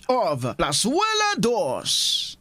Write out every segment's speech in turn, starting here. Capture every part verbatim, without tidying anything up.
of Plazuela Dos.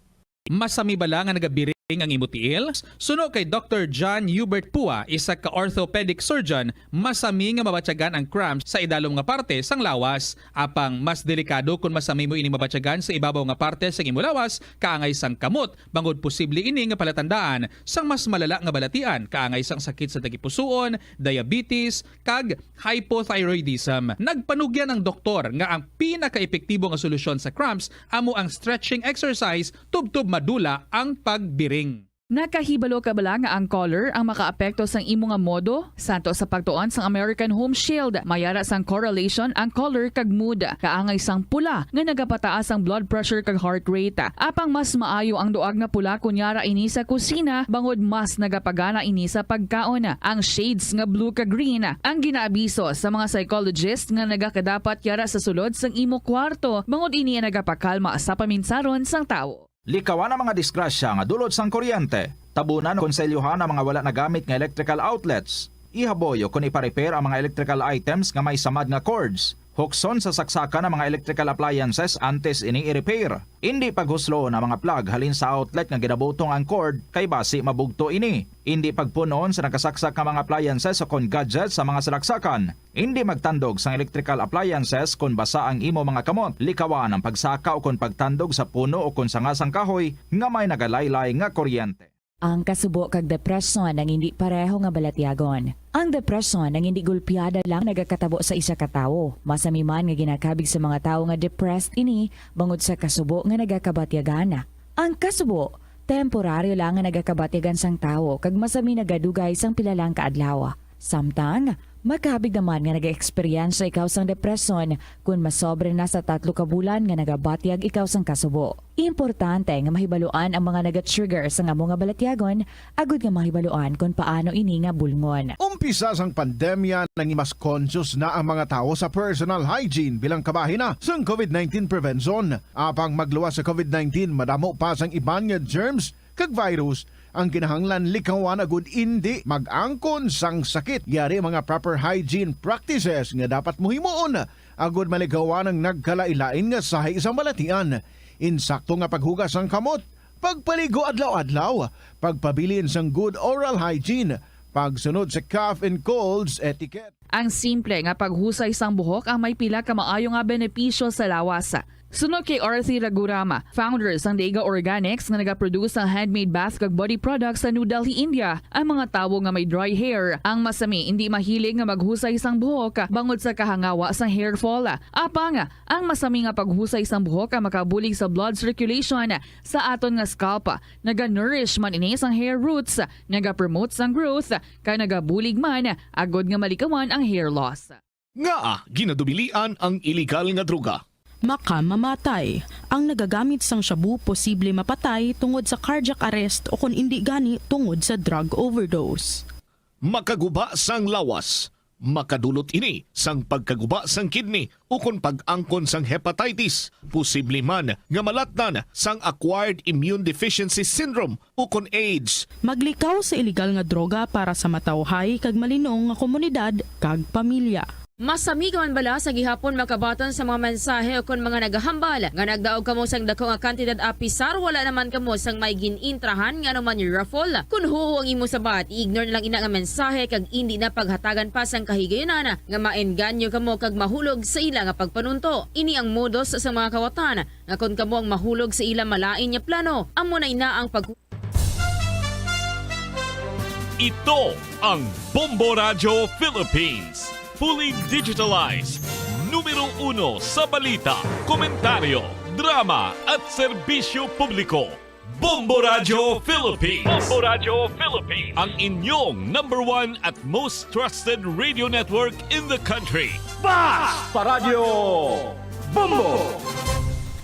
Masami bala nga nagabiring ang imo tiil? Suno kay Doktor John Hubert Pua, isa ka orthopedic surgeon, masami nga mabatyagan ang cramps sa idalom nga parte sang lawas. Apang mas delikado kon masami mo ini mabatyagan sa ibabaw nga parte sang imo lawas, kaangay sang kamot, bangod posible ini nga palatandaan sang mas malala nga balatian, kaangay sang sakit sa tagipusoon, diabetes, kag hypothyroidism. Nagpanugyan ang doktor nga ang pinakaepektibo nga solusyon sa cramps amo ang stretching exercise tubtob madula ang pagbiring. Nakahibalo ka bala nga ang color ang makaapekto sang imo nga modo? Santo sa pagtuon sang American Home Shield, may ara sang correlation ang color kag mood. Kaangay sang pula nga nagapataas ang blood pressure kag heart rate. Apang mas maayo ang duag nga pula kon yara ini sa kusina, bangod mas nagapagana ini sa pagkaon. Ang shades nga blue kag green ang ginaabiso sa mga psychologist nga nagakadapat yara sa sulod sang imo kwarto, bangod ini ang nagapakalma sa paminsaron sang tawo. Likawan ang mga disgrasya nga dulot sang kuryente. Tabunan o konselyuhan ang mga wala nagamit nga electrical outlets. Ihaboy o kon ipa-repair ang mga electrical items nga may samad nga cords. Hukson sa saksakan ang mga electrical appliances antes ini i-repair. Indi paghusloon ang mga plug halin sa outlet nga ginabutong ang cord, kay basi mabugto ini. Indi pagpun-on sa nakasaksak nga mga appliances o kon gadgets sa mga salaksakan. Indi magtandog sang electrical appliances kon basa ang imo mga kamot. Likawan ang pagsaka o kon pagtandog sa puno o kon sanga sang kahoy nga may nagalaylay nga kuryente. Ang kasubo kag depresyon ang indi pareho nga balatyagon. Ang depresyon ang indi gulpiada lang nagakatabo sa isa ka tawo. Masami man nga ginakabig sa mga tawo nga depressed ini bangod sa kasubo nga nagakabatyagan. Ang kasubo, temporaryo lang nga nagakabatyagan sang tawo kag masami nagadugay sang pila lang ka adlaw. Samtang, makabig naman nga nag-eksperyensya ikaw sang depresyon kon masobra na sa tatlo ka bulan nga nagabatyag ikaw sang kasubo. Importante nga mahibaluan ang mga naga-trigger sang amo nga balatyagon agud nga mahibaluan kon paano ini nga bulngon. Umpisa sang pandemya, nangin mas conscious na ang mga tawo sa personal hygiene bilang kabahin na sang covid nineteen prevention. Apang magluwas sa covid nineteen, madamo pa sang iban nga germs kag virus ang kinahanglan likawan agud indi mag-angkon sang sakit. Yari mga proper hygiene practices nga dapat mo himuon agud malikawan ang nagkalain-lain nga sahi sang balatian. Insakto nga paghugas sang kamot, pagpaligo adlaw-adlaw, pagpabilin sang good oral hygiene, pagsunod sa cough and colds etiquette. Ang simple nga paghusay sang buhok ang may pila ka maayo nga benepisyo sa lawas. Suno kay Arthi Ragurama, founder sang Daiga Organics nga nagaproduce sang handmade bath kag body products sa New Delhi, India, ang mga tawo nga may dry hair ang masami indi mahilig nga maghusay sang buhok bangod sa kahangawa sang hair fall. Apang ang masami nga paghusay sang buhok ang makabulig sa blood circulation sa aton nga scalp. Naga-nourish man ini sang hair roots, nagapromote sang growth, kag nagabulig man agud nga malikawan ang hair loss. Ngaa ginadubilian ang iligal nga droga? Makamamatay. Ang nagagamit sang shabu posible mapatay tungod sa cardiac arrest o kon indi gani tungod sa drug overdose. Makaguba sang lawas. Makadulot ini sang pagkaguba sang kidney ukon pag-angkon sang hepatitis, posible man nga malatnan sang acquired immune deficiency syndrome ukon AIDS. Maglikaw sa iligal nga droga para sa matawhay kag malinong nga komunidad kag pamilya. Masami ka man bala sa gihapon makabaton sa mga mensahe ukon mga nagahambal nga nagdaog kamo sang dako nga kantidad apisar wala naman kamo sang may gin-intrahan nga anuman raffle? Kon huo ang imo sabat, i-ignore na lang ina nga mensahe kag indi na paghatagan pa sang kahigayunan nga maengganyo kamo kag mahulog sa ila nga pagpanunto. Ini ang modus sa mga kawatan nga kon kamo ang mahulog sa ila malain nga plano, amo na ina ang pag- Ito ang Bombo Radyo Philippines, fully digitalized, numero uno sa balita, komentaryo, drama at serbisyo publiko. Bombo Radyo Philippines. Bombo Radyo Philippines. Ang inyong number one at most trusted radio network in the country. Bas pa Radyo Bombo!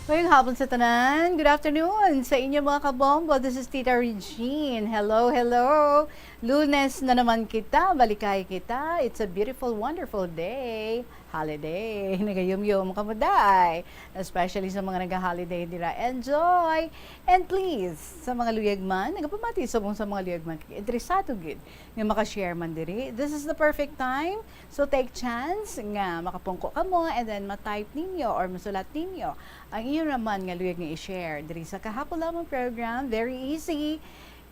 Mayong hapon sa tanan. Good afternoon sa inyo, mga kabombo. This is Tita Regine. Hello, hello. Lunes na naman kita, balikay kita. It's a beautiful, wonderful day. Holiday. Nagayumyom kamo, day. Especially sa mga naga-holiday dira. Enjoy! And please, sa mga luyag man, nagapamati subong sa mga luyag man, interesado gid nga maka-share man diri, this is the perfect time. So, take chance nga makapungko kamo and then ma-type ninyo or masulat ninyo ang inyo naman nga luyag nga i-share diri sa Kahapon Lamang Program. Very easy.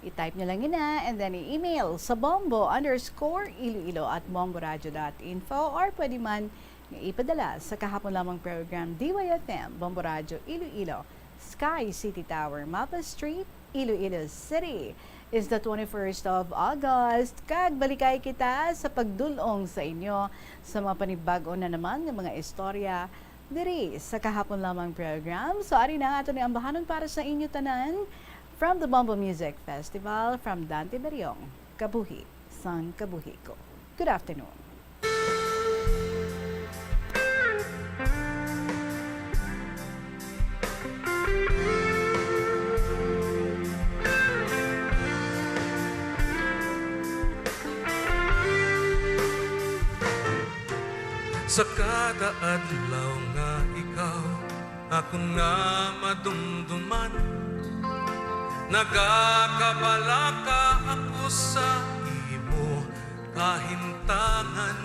I-type nyo lang ina and then i-email sa bombo underscore iloilo at bomboradio dot info, or pwede man nga ipadala sa Kahapon Lamang Program, D Y F M, Bombo Radyo Iloilo, Sky City Tower, Mapa Street, Iloilo City. Is the twenty-first of August, kag balikay kita sa pagdul-ong sa inyo sa mga panibag-o na naman nga mga istorya diri sa Kahapon Lamang Program. So, ari na ang aton niambahanon para sa inyo tanan. From the Bombo Music Festival, from Dante Beriong, Kabuhi sang Kabuhi Ko. Good afternoon. Sa kada adlaw nga ikaw akon nga madumduman, nagakabalaka ako sa imo kahintangan.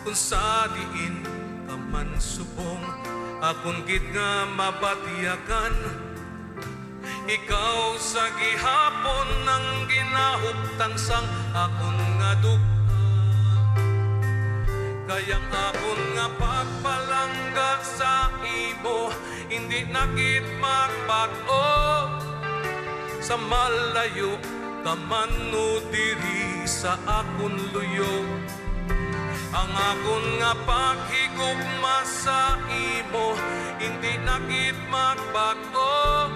Kung sa diin ka man subong akon gid nga mabatyagan, ikaw sa gihapon ang ginahuptan sang akon nga duga. Kay ang akon nga pagpalangga sa imo hindi na gid magbag-o. Sa malayo ka man o diri sa akon luyo, ang akon nga paghigugma sa imo hindi na gid magbag-o.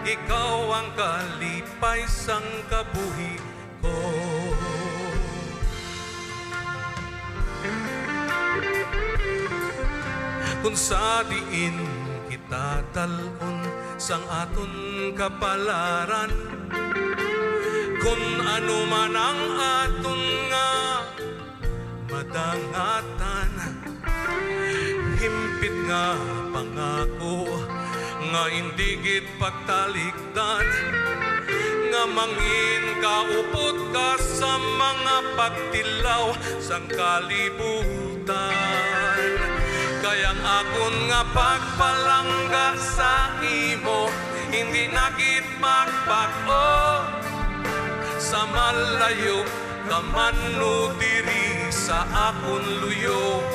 Ikaw ang kalipay sang kabuhi ko. Kung sa diin kita dal-on sang aton kapalaran, kung ano man ang aton nga madangatan, himpit nga pangako nga indi gid pagtalikdan, nga mangin kaupod ka sa mga pagtilaw sang kalibutan. Kay ang akon nga pagpalangga sa imo hindi na gid magbag-o. Sa malayo ka man o diri sa akon luyo,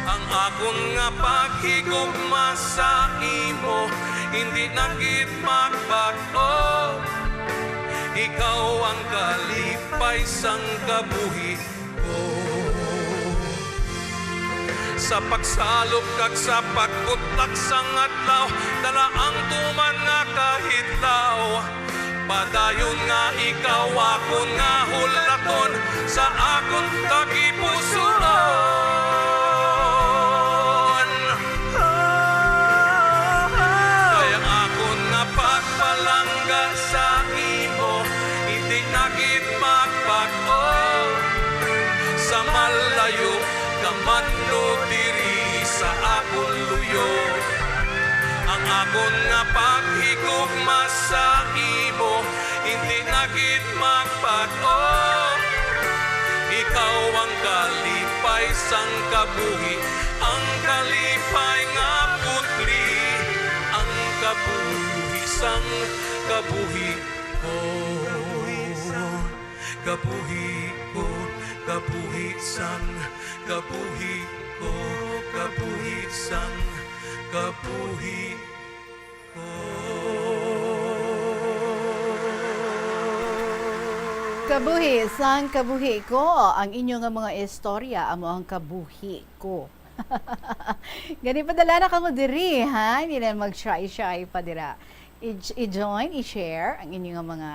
ang akon nga paghigugma sa imo hindi na gid magbag-o. Ikaw ang kalipay sang kabuhi ko. Sa pagsalop kag sa pagbutlak sang adlaw, dala ang tuman nga kahidlaw. Padayon nga ikaw akon nga hulaton sa akon tagipusoon. Kay ang akon nga pagpalangga sa imo hindi na gid magbag-o. Sa malayo ka man o diri sa akon luyo, ang akon nga paghigugma sa imo hindi na gid magbag-o. Ikaw ang kalipay sang kabuhi, ang kalipay nga putli, ang kabuhi sang kabuhi ko. Kabuhi ko, kabuhi sang kabuhi ko, kabuhi sang kabuhi ko. Kabuhi sang kabuhi ko, ang inyo nga mga istorya amo ang kabuhi ko. Gani, padala na kamo diri, ha? Hindi na mag-shy-shy pa dira. I-, i-join, i-share ang inyo nga mga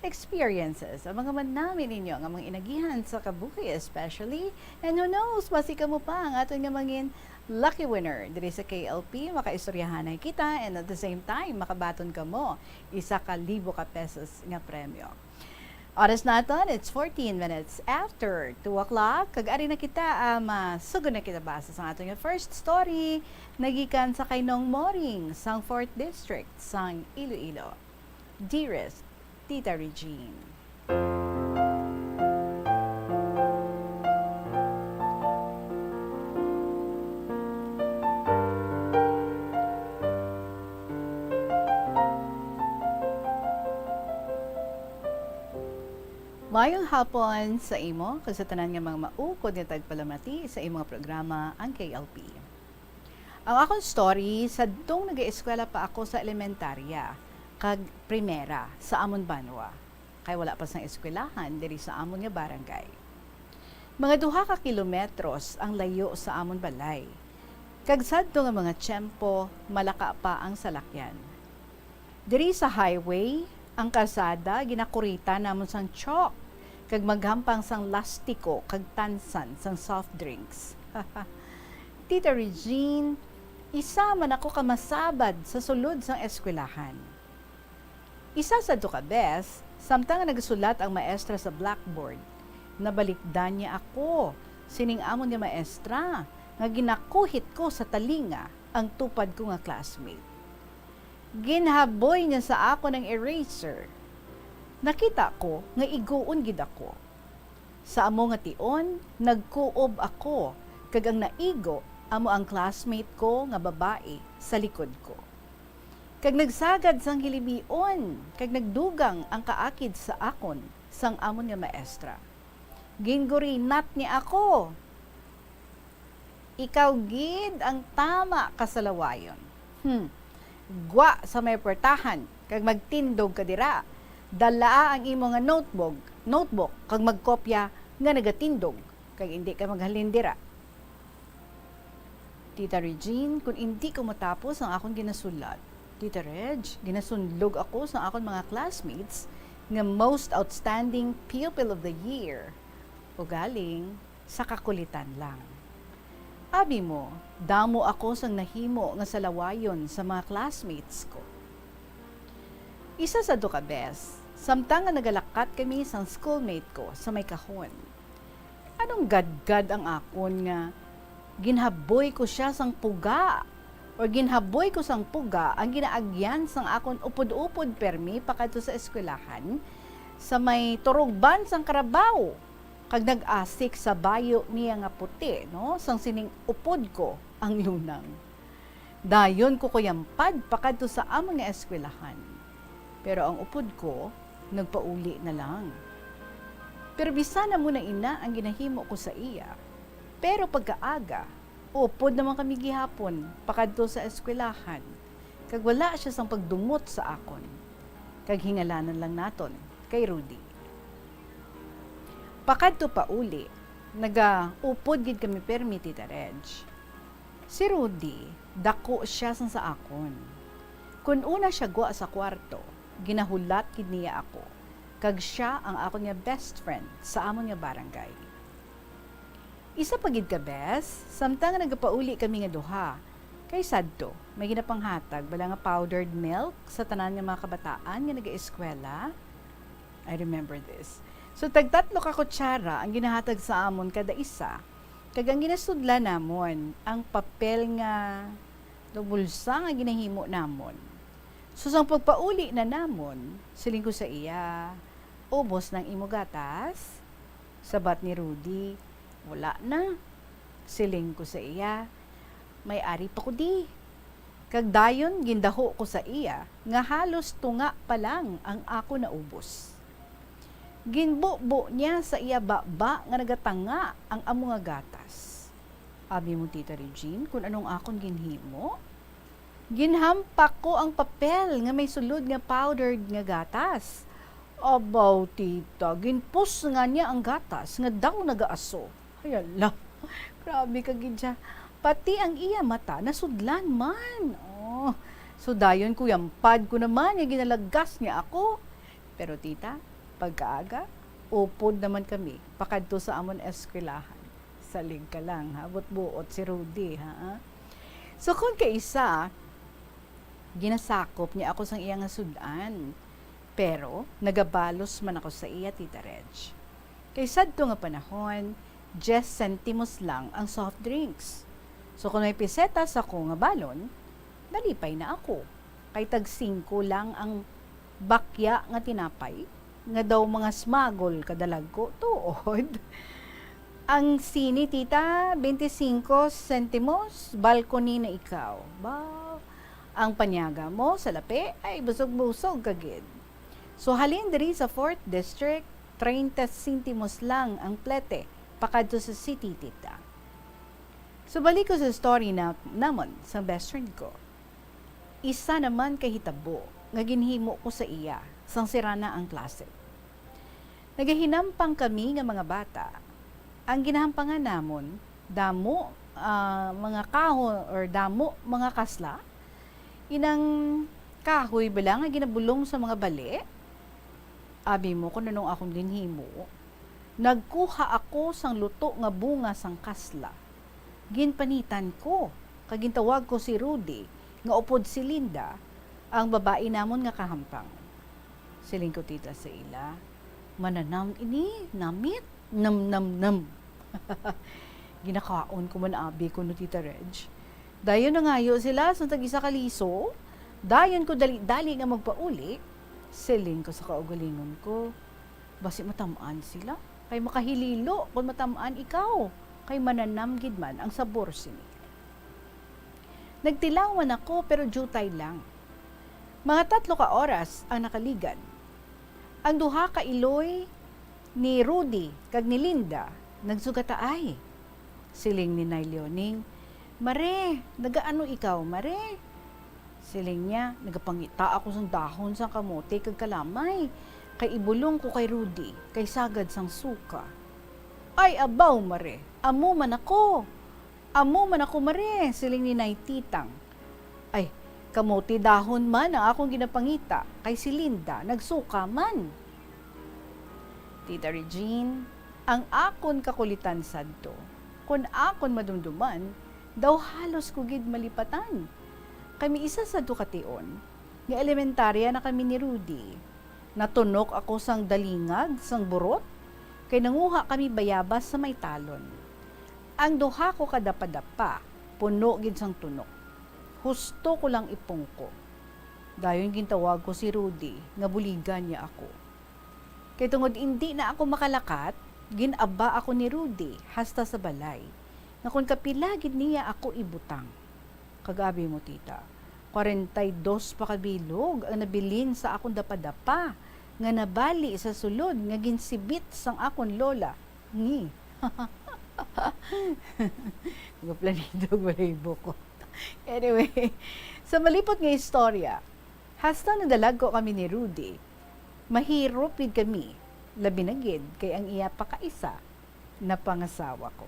experiences, ang mga manami ninyo nga mga inagihan sa kabuhi, especially. And who knows, basi kamo pa ang aton nga mangin lucky winner diri sa K L P. Makaistoryahanay kita, and at the same time, makabaton kamo isa ka libo ka pesos nga premyo. Oras naton, it's fourteen minutes after two o'clock. Kag ari na kita, ah, masugon na kita basa sa aton nga first story, nagikan sa kay Nong Moring sang Fourth District sang Iloilo. Dearest Tita Regine. Mayong hapon sa imo kag sa tanan nga mga maukod nga tagpalamati sa imo nga programa, ang K L P. Ang akon story, sadtong nagaeskwela pa ako sa elementarya kag primera sa amon banwa, kay wala pa sang eskwelahan diri sa amon nga barangay. Mga duha ka kilometros ang layo sa amon balay, kag sadto nga mga tiyempo, malaka pa ang salakyan. Diri sa highway, ang kalsada ginakuritan namon sang chalk, kag maghampang sang lastiko kag tansan sang soft drinks. Tita Regine, isa man ako ka masabad sa sulod sang eskwelahan. Isa sadto ka bes, samtang nga nagasulat ang maestra sa blackboard, nabalikdan niya ako sining amon nga maestra nga ginakuhit ko sa talinga ang tupad ko nga classmate. Ginhaboy niya sa akon ang eraser. Nakita ko nga iguon gid ako. Sa amo nga tion, nagkuob ako, kag ang naigo amo ang classmate ko nga babayi sa likod ko. Kag nagsagad sang hilibion, kag nagdugang ang kaakid sa akon sang amon nga maestra. Gingurinat niya ako. Ikaw gid ang tama ka salawayon. Hmm. Gwa sa may puwertahan, kag magtindog ka dira. Dalaa ang imo nga notebook, notebook, kag magkopya nga nagatindog, kag indi ka maghalin dira. Tita Regine, kon indi ko matapos ang akon ginasulat, Tita Reg, ginasunlog ako sa akon mga classmates nga most outstanding pupil of the year. Ugaling, sa kakulitan lang. Abi mo, damo ako sang nahimo nga salawayon sa mga classmates ko. Isa sadto ka bes, samtang nga nagalakat kami sang schoolmate ko sa may kahon, anong gadgad ang akon nga ginhaboy ko sia sang puga, or ginhaboy ko sang puga ang ginaagyan sang akon upod-upod permi pakadto sa eskwelahan, sa may turugban sang karabaw, kag nag-asik sa bayo niya nga puti, no, sang sining upod ko ang lunang. Dayon ko kuyampad pakadto sa amon nga eskwelahan. Pero ang upod ko nagpauli na lang. Pero bisan amo na ina ang ginahimo ko sa iya, pero pagkaaga, upod naman kami gihapon pakadto sa eskwelahan, kag wala sia sang pagdumot sa akon. Kag hingalanan lang naton kay Rudy. Pakadto pauli, nagaupod gid kami permi, Tita Reg. Si Rudy, daku sia sang sa akon. Kun una sia gwa sa kwarto, ginahulat gid niya ako, kag sia ang akon nga best friend sa amon nga barangay. Isa pa gid ka bes, samtang nga nagapauli kami nga duha, kay sadto, may ginapanghatag bala nga powdered milk sa tanan nga mga kabataan nga nagaeskwela. I remember this. So, tagtatlo ka kutsara ang ginahatag sa amon kada isa, kag ang ginasudlan namon, ang papel nga, no, bulsa nga ginahimo namon. So, sang pagpauli na namon, siling ko sa iya, "Ubos na ang imo gatas?" Sabat ni Rudy, "Wala na." Siling ko sa iya, "May ari pa ko di." Kag dayon gindaho ko sa iya nga halos tunga pa lang ang ako naubos. Ginbubo niya sa iya baba nga nagatanga ang amo nga gatas. Abi mo, Tita Regine, kun anong akon ginhimo? Ginhampak ko ang papel nga may sulod nga powdered nga gatas. Abaw, tita, ginpusngan niya ang gatas nga daw nagaaso. Ay, ala, grabe ka gid siya. Pati ang iya mata nasudlan man. Oh. So, dayon kuyampad ko naman nga ginalagas niya ako. Pero, tita, pagkaaga, upod naman kami pakadto sa amon eskwelahan. Salig ka lang, ha? Butbuot si Rudy, ha? So, kon kaisa, ginasakop niya ako sang iya nga sud-an. Pero nagabalos man ako sa iya, Tita Reg. Kay sadto nga panahon, diyes sentimos lang ang soft drinks. So kung may pisetas ako nga balon, nalipay na ako. Kay tag singko lang ang bakya nga tinapay, nga daw mga smagol kadalagko, tuod. Ang sini, tita, twenty-cinco sentimos, balcony na ikaw. Ba, ang panyaga mo sa lapi ay busog-busog ka gid. So, halin diri sa fourth District, treinta sentimos lang ang plete pakadto sa city, tita. So, balik ko sa story na, namon, sa best friend ko. Isa naman ka hitabo nga ginhimo ko sa iya, sang sira na ang klase. Nagahinampang kami nga mga bata. Ang ginahampangan namon, damo, ah, mga kahoy or damo mga kasla. Inang kahoy bala nga ginabulong sa mga bali? Abi mo kung anong akong ginhimo. Nagkuha ako sang luto nga bunga sang kasla. Ginpanitan ko, kag gintawag ko si Rudy, nga upod si Linda, ang babayi namon nga kahampang. Siling ko, tita, sa ila, "Mananam ini, namit, nam, nam, nam." Ginakaon ko man abi ko, no, Tita Reg. Dayon nangayo sila sang tag-isa ka liso. Dayon ko dali-dali nga magpauli. Siling ko sa kaugalingon ko, "Basi matam-an sila, kay makahililo kon matam-an ikaw, kay mananam gid man ang sabor sini." Nagtilawan ako, pero diutay lang. Mga tatlo ka oras ang nakaligad. Ang duha ka iloy ni Rudy kag ni Linda nagsugataay. Siling ni Nay Leoning, "Mare, nagaano ikaw, Mare?" Siling niya, "Nagapangita ako sang dahon sang kamote kag kalamay, kay ibulong ko kay Rudy, kay sagad sang suka." "Ay, abaw, Mare, amo man ako. Amo man ako, Mare," siling ni Nay Titang. "Ay, kamote dahon man ang akong ginapangita, kay si Linda nagsuka man." Tita Regine, ang akon kakulitan sadto, kon akon madumduman, daw halos ko gid malipatan. Kay may isa sadto ka tion nga elementarya na kami ni Rudy. Natunok ako sang dalingag sang burot, kay nanguha kami bayabas sa may talon. Ang duha ko ka dapadapa puno gid sang tunok. Husto ko lang ipungko. Dayon gintawag ko si Rudy nga buligan niya ako. Kay tungod indi na ako makalakat, gin-aba ako ni Rudy hasta sa balay, nga kon kapila gid niya ako ibutang. Kag abi mo, tita, kwarenta y dos pa ka bilog ang nabilin sa akon dapadapa nga nabali sa sulod nga ginsibit sang akon lola. Ngi. Nagaplanido ang balahibo ko. Anyway, sa malipot nga istorya, hasta nadalagko kami ni Rudy, mahirop gid kami, labi na gid kay ang iya pakaisa napangasawa ko.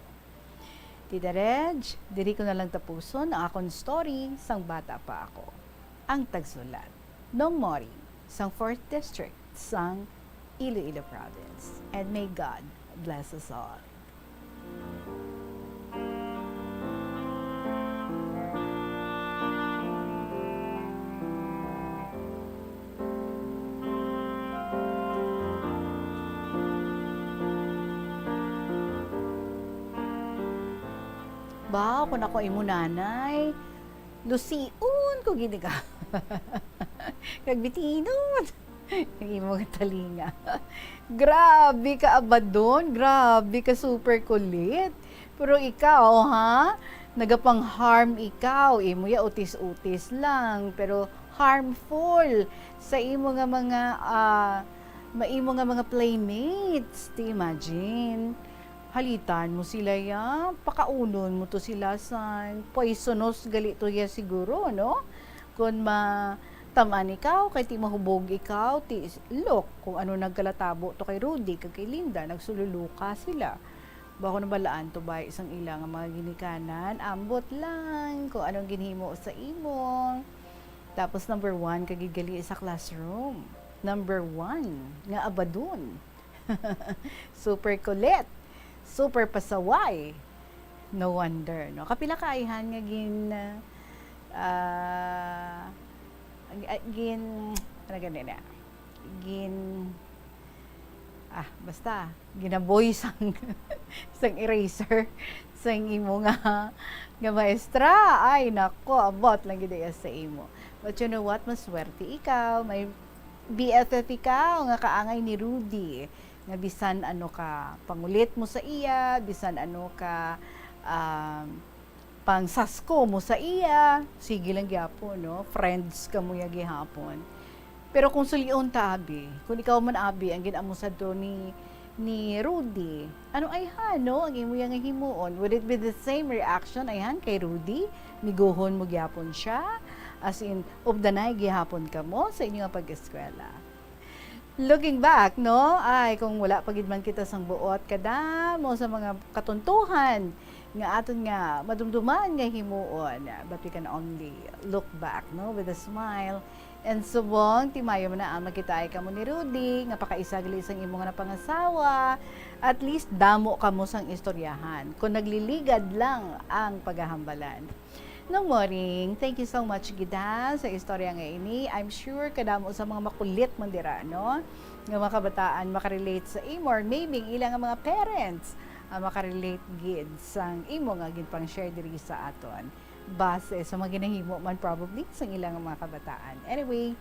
Tita Reg, diri ko na lang tapuson ang akon story sang bata pa ako. Ang tagsulat, Nong Mori, sang fourth District sang Iloilo Province. And may God bless us all. Ba, kung ako imo nanay, lusion ko gid ka. Kag bitinon ang imo nga talinga. Grabe ka abadon, grabe ka super kulit. Pero ikaw, ha? Nagapang-harm ikaw. Imo ya utis-utis lang, pero harmful sa imo nga mga, ah, ma-, imo nga mga playmates. Ti imagine, halitan mo sila ya, pakaunon mo to sila sa poisonous gali to ya siguro, no? Kon ma-, taman ikaw, kay ti mahubog ikaw, ti s-, look kung ano nagkalatabo to kay Rudy kag kay Linda, nagsululuka sila. Ba ko nabalaan to ba isang ila nga mga ginikanan? Ambot lang kung anong ginhimo sa imo. Tapos number one ka gid gali sa classroom. Number one nga abadon. Super kulit. Super pasaway. No wonder, no? Kapila ka ayhan nga gin, ah, ah, gin, ano gani na? gin-, ah, basta, ginaboy sang, sang eraser, sang imo nga, nga maestra. Ay, nako, abot lang gid iya sa imo. But you know what? Maswerte ikaw. May B F F ikaw nga kaangay ni Rudy. Nga bisan ano ka pangulit mo sa iya, bisan ano ka, um, pangsasko mo sa iya, sige lang gyapon, no? Friends kamo ya gihapon. Pero kung sulion ta, abi, kung ikaw man, abi, ang gin-amo sadto ni, ni Rudy, ano ayhan, no, ang imo yang himuon? Would it be the same reaction ayhan kay Rudy? Miguhon mo gyapon siya? As in, ubdanay gihapon kamo sa inyo nga pag-eskwela? Looking back, no? Ay, kung wala pa gid man kita sang buot, kadamo sa mga katuntuhan nga aton nga madumduman nga himuon. But we can only look back, no, with a smile. And subong, timayo man na ang magkitaay kamo ni Rudy, nga pakaisa gali sang imo nga napangasawa, at least damo kamo sang istoryahan. Kung nagliligad lang ang paghahambalan. Nong Moring, thank you so much gid ha sa istorya nga ini. I'm sure kadamo sa mga makulit man dira, no? Nga mga kabataan makarelate sa imo, or maybe ang ilang mga parents, ah, makarelate gid sang imo nga ginpang-share diri sa aton. Base sa mga ginahimo man probably sang ilang mga kabataan. Anyway,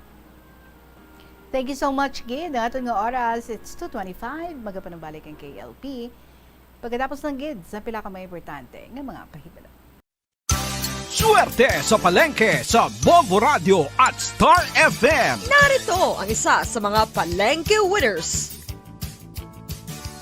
thank you so much gid. Ang aton nga oras, it's two twenty-five. Magapanambalik ang K L P. Pagkatapos lang gid sa pila ka mga importante nga mga pahibalo. Swerte sa palengke sa Bombo Radio at Star F M. Narito ang isa sa mga palengke winners.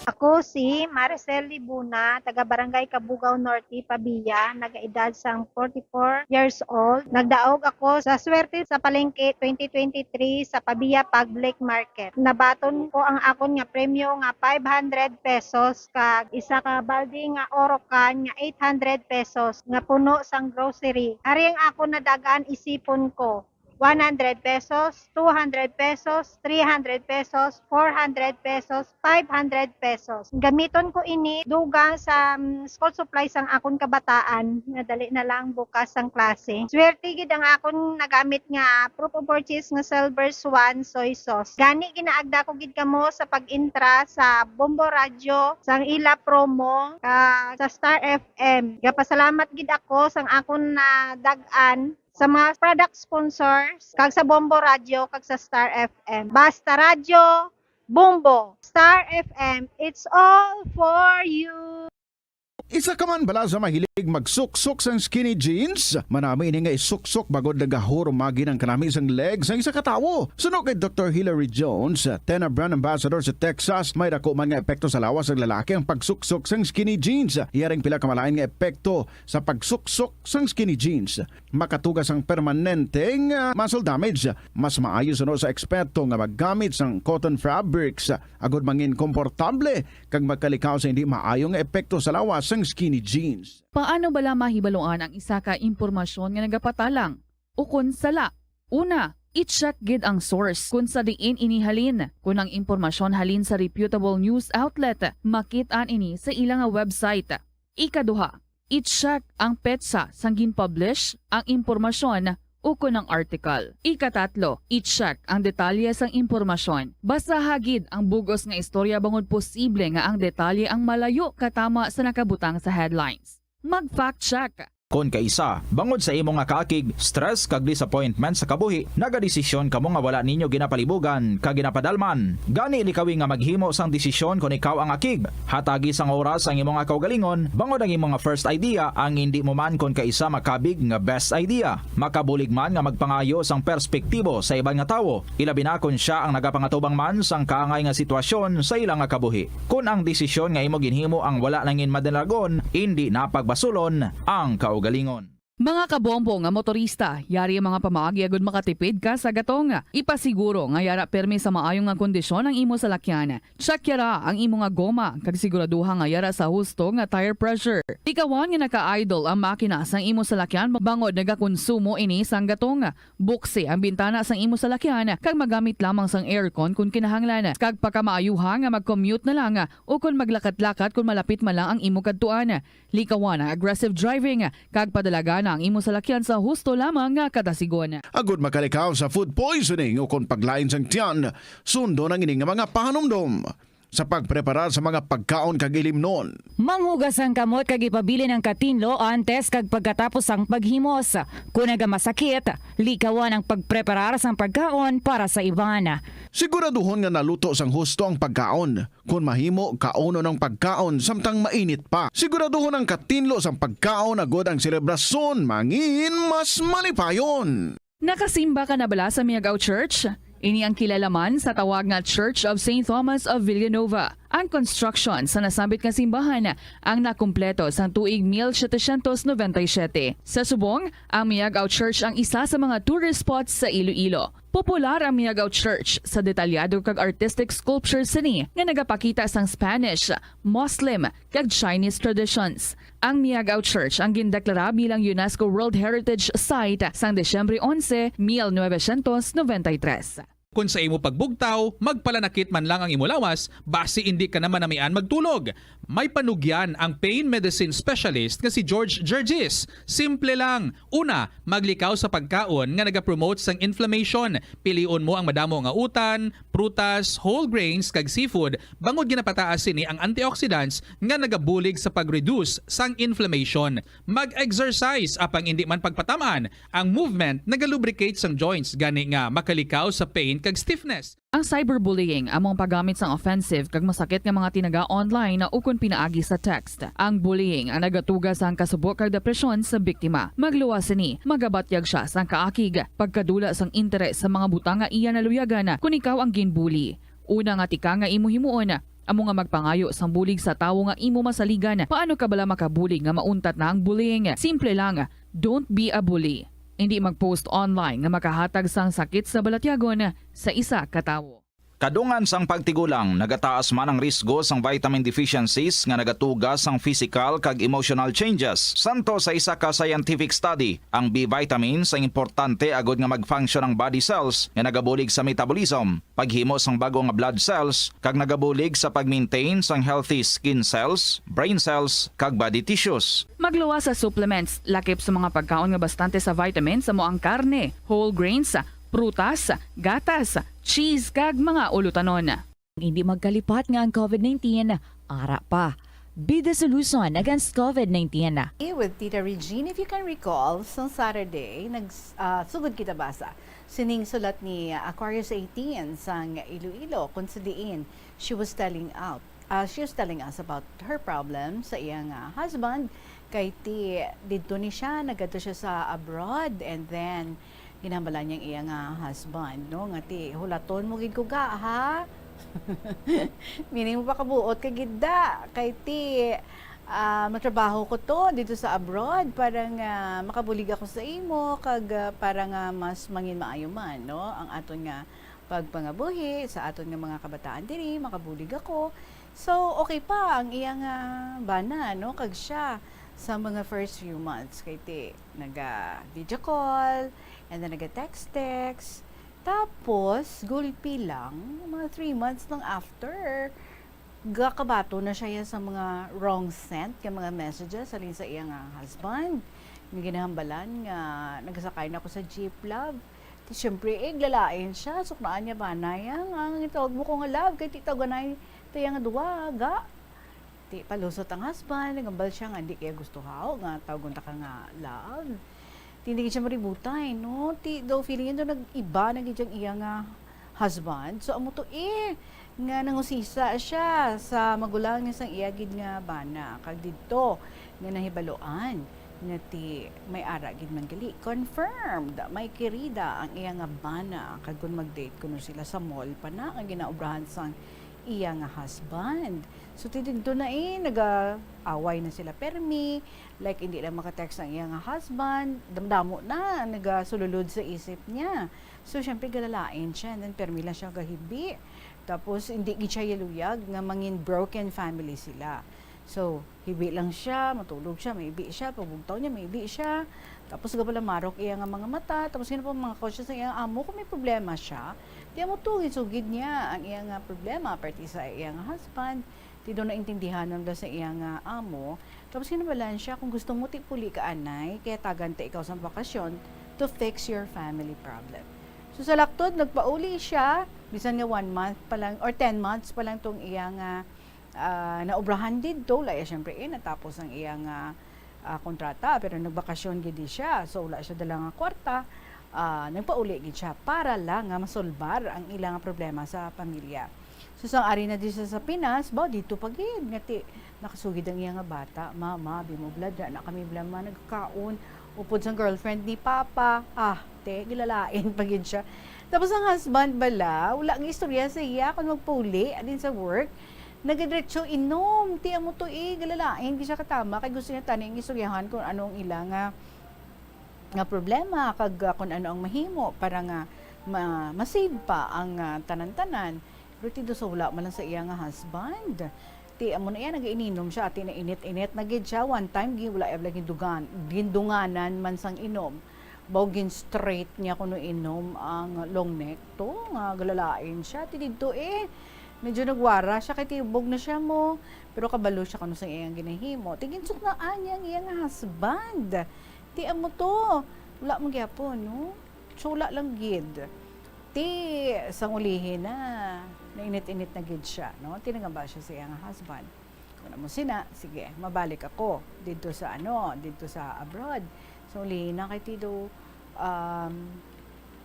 Ako si Maricel Libuna, taga Barangay Cabugao Norte, Pabia, nagaedad sang forty-four years old. Nagdaog ako sa swerte sa palengke twenty twenty-three sa Pabia Public Market. Nabaton ko ang akon nga premyo nga five hundred pesos kag isa ka balde nga oro can nga eight hundred pesos nga puno sang grocery. Ari ang akon nadag-an isipon ko, one hundred pesos, two hundred pesos, three hundred pesos, four hundred pesos, five hundred pesos. Gamiton ko ini dugang sa, mm, school supplies sang akon kabataan nga dali na lang bukas sang klase. Swerte gid ang akon nagamit nga proof of purchase nga Silver Swan soy sauce. Gani ginaagda ko gid kamo sa pag-intra sa Bombo Radio sang ila promo ka sa Star F M. Gapasalamat gid ako sang akon nadag-an sa mga product sponsors, kag sa Bombo Radio, kag sa Star F M. Basta Radyo, Bombo, Star F M, it's all for you. Isa ka man bala sa mahilig magsuksok sang skinny jeans? Manami ini nga isuksok bangod nagahurumagi ang kanami sang leg sang isa ka tawo. Suno kay Doktor Hilary Jones, Tena Brand Ambassador sa Texas, may dako man nga epekto sa lawas sang lalaki ang pagsuksok sang skinny jeans. Iya ring pila ka malain nga epekto sa pagsuksok sang skinny jeans. Makatuga sang permanente nga muscle damage. Mas maayo suno sa eksperto nga maggamit sang cotton fabrics agod mangin komportable kag magkalikaw sa hindi maayo nga epekto sa lawas sang skinny jeans. Paano bala mahibaluan ang isa ka impormasyon nga nagapatalang ukon sala? Una, i-check gid ang source kon sa diin ini halin. Kon ang impormasyon halin sa reputable news outlet, makit-an ini sa ila nga website. Ikaduha, i-check ang petsa sang gin-publish ang impormasyon ukon ang article. Ikatatlo, i-check ang detalye sang impormasyon. Basaha gid ang bug-os nga istorya bangod posible nga ang detalye ang malayo katama sa nakabutang sa headlines. Mag-fact check. Kon kaisa, bangod sa imo nga kaakig, stress kag disappointment sa kabuhi, nagadesisyon kamo nga wala ninyo ginapalibugan kag ginapadalman. Gani, likawi nga maghimo sang desisyon kon ikaw ang akig. Hatagi sang oras ang imo nga kaugalingon, bangod ang imo nga first idea ang indi mo man kon kaisa makabig nga best idea. Makabulig man nga magpangayo sang perspektibo sa iban nga tawo, ilabi na kon sia ang nagapangatubang man sang kaangay nga sitwasyon sa ila nga kabuhi. Kon ang desisyon nga imo ginhimo ang wala nangin madalagon, indi na pagbasulon ang kaugalingon. Mga kabombo nga motorista, yari ang mga pamaagi agud makatipid ka sa gatong. Ipasiguro nga yara pirmi sa maayo nga kondisyon ang imo salakyan. Check yara ang imo nga goma, kag siguraduha nga yara sa husto nga tire pressure. Likawan nga naka-idle ang makina sang imo salakyan bangod nagakonsumo ini sang gatong. Buksi ang bintana sang imo salakyan kag magamit lamang sang aircon kon kinahanglan, kag pakamaayuha nga mag-commute na lang o kon maglakat-lakat kon malapit man lang ang imo kadtuan. Likawan ang aggressive driving kag padalagan na ang imo salakyan sa husto lamang nga kadasigon. Agud makalikaw sa food poisoning o kon paglain sang tiyan, sundon ang ini nga mga pahanumdom. Sa pagpreparar sa mga pagkaon kag ilimnon. Manghugas ang kamot kag ipabilin ang katinlo antes kag pagkatapos sang paghimos. Kon nagamasakit, likawan ang pagpreparar sang pagkaon para sa iban. Siguraduhon nga naluto sang husto ang pagkaon. Kon mahimo, kaunon ang pagkaon samtang mainit pa. Siguraduhon ang katinlo sang pagkaon agud ang selebrasyon mangin mas malipayon. Nakasimba ka na bala sa Miagao Church? Ini ang kilala man sa tawag nga Church of Saint Thomas of Villanova. Ang construction sa nasambit nga simbahan ang nakumpleto sang tuig mil setecientos noventa y siete. Sa subong, ang Miagao Church ang isa sa mga tourist spots sa Iloilo. Popular ang Miagao Church sa detalyado kag artistic sculptures sini nga nagapakita sang Spanish, Muslim, kag Chinese traditions. Ang Miagao Church ang gindeklara bilang UNESCO World Heritage Site sang Disyembre onse, mil novecientos noventa y tres. Kon sa imo pagbugtaw, magpalanakit man lang ang imo lawas, basi indi ka na manamian magtulog. May panugyan ang pain medicine specialist nga si George Gergis. Simple lang. Una, maglikaw sa pagkaon nga nagapromote sang inflammation. Pilion mo ang madamo nga utan, prutas, whole grains, kag seafood, bangod ginapataas sini ang antioxidants nga nagabulig sa pag-reduce sang inflammation. Mag-exercise, apang indi man pagpatam-an, ang movement nagalubricate sang joints, gani nga makalikaw sa pain kag stiffness. Ang cyberbullying amo ang paggamit sang offensive kag masakit nga mga tinaga online ukon pinaagi sa text. Ang bullying ang nagatuga sang kasubo kag depresyon sa biktima. Magluwas sini, magabatyag sia sang kaakig, pagkadula sang interes sa mga butang nga iya naluyagan kon ikaw ang ginbully. Una nga tikang nga imo himuon amo nga magpangayo sang bulig sa tawo nga imo masaligan. Paano ka bala makabulig nga mauntat na ang bullying? Simple lang, don't be a bully. Indi mag-post online nga makahatag sang sakit sa balatyagon sa isa ka tawo. Kadungan sang pagtigulang, nagataas man ang risgo sang vitamin deficiencies nga nagatuga sang physical kag emotional changes. Santo sa isa ka scientific study, ang B vitamins ang importante agud nga mag-function ang body cells nga nagabulig sa metabolism, paghimo sang bag-o nga blood cells, kag nagabulig sa pag-maintain sang healthy skin cells, brain cells, kag body tissues. Magluwas sa supplements, lakip sa mga pagkaon nga bastante sa vitamins, amo ang karne, whole grains, prutas, gatas, cheese, kag mga ulutanon. Hindi magkalipat nga ang covid nineteen ara pa. Be the solution against covid nineteen. With Tita Regine, if you can recall, sa Saturday, nags-, ah, sugod kita basa sining sulat ni Aquarius eighteen sang Iloilo, kung sa diin she was telling out, ah, she was telling us about her problem sa iyang, ah, husband. Kay ti didto ni siya, nagadto siya sa abroad, and then ginhambalan niya ang iya nga husband, no, nga ti, "Hulaton mo gid ko ga, ha? Meaning, mapakabuot ka gid da, kay ti, ah, matrabaho ko to dito sa abroad para nga makabulig ako sa imo kag, ah, para nga mas mangin maayo man, no, ang aton nga pagpangabuhi sa aton nga mga kabataan diri, makabulig ako." So, okay pa ang iya nga bana, no, kag siya sa mga first few months kay ti naga video call, and then naga text text. Tapos, gulpi lang, mga three months lang after, gakabaton na siya ya sa mga wrong sent nga mga messages halin sa iya nga husband. Nga ginahambalan nga nagasakay na ako sa jeep, love. Ti, siyempre, eh, lalain siya. Suknaan niya ba na yan? Ang itawag mo ko nga love, kay ti tawag na ti nga duwa, ga. Ti, palusot ang husband, nagambal siya nga, "Hindi kaya gusto haw nga tawgon ta ka nga love." Ti, hindi siya maributay, no? Ti, daw feeling niya daw nag-iba na gid ang iya nga husband. So, amo to, eh, nga nangusisa siya sa magulang niya sang iya gid nga bana. Kag didto, nga nahibaluan nga ti may ara gid man gali. Confirmed, my querida, ang iya nga bana. Kag kung mag-date kuno sila sa mall pa na, nga ginaobrahan sang iya nga husband. So, ti didto na, eh, nag-aaway na sila permi. Like, hindi lang maka-text ang iya nga husband. Damdamo na, nagasululod sa isip niya. So, syempre, galalain siya. And then, permi lang siya gahibi. Tapos, hindi gid siya yaluyag nga mangin broken family sila. So, hibi lang siya, matulog siya, maibi siya, pagbugtaw niya, maibi siya. Tapos, gapalamarok iya nga mga mata. Tapos, yun pa mga kotse sa iyang amo, kung may problema siya, di mo tugid-sugid niya ang iya nga problema, parte sa iya nga husband. Ti daw naintindihan lang daw sa iya nga amo. Tapos ginabalaan siya, "Kung gusto mo, ti puli ka anay, kay hatagan ta ikaw sang bakasyon to fix your family problem." So, sa laktod, nagpauli siya, bisan nga one month pa lang or ten months pa lang tong iya nga, ah, naobrahan didto, wala iya, syempre, eh, natapos ang iya nga, ah, kontrata, pero nagbakasyon gid siya. So, wala siya dala nga kwarta, ah, nagpauli gid siya para lang nga masolbar ang ila nga problema sa pamilya. So, sang ari na di siya sa Pinas, ba, dito pa gid, nga ti, nakasugid ang iya nga bata. "Mama, bimubla, di na kami bala man nagkaon. Upod sang girlfriend ni Papa." Ah, te, gilalain pa gid siya. Tapos ang husband bala, wala nga istorya sa iya kung magpauli, adin sa work. Nagadiretso inom, ti amo to eh, gilalain gid siya katama, kay gusto niya tani ang istoryahan kung ano ang ila nga, nga problema, kag, ah, kung ano ang mahimo para nga ma-, ma-save pa ang, ah, tanan-tanan. Pero ti daw sa wala man lang sa iya nga husband. Ti amo na iya, nagaininom siya, ti nainit-init na gid siya. One time, gi-, wala iya bala gindugan-, gindunganan man sang inom. Baw gin-straight niya kuno inom ang long neck to, nga gilalain siya. Ti didto eh, medyo nagwara siya, kay tibog na siya mo. Pero kabalo siya kuno sa iyang ginahimo. Ti ginsuknaan niya ang iya nga husband. Ti amo to, wala man gyapon, no? Tsula lang gid. Ti sang ulihi na, nainit-init na gid siya, no? Ti nangamba siya sa iya nga husband. Kung amo sina, sige, mabalik ako didto sa ano, didto sa abroad. Sang ulihi na kay ti daw, um,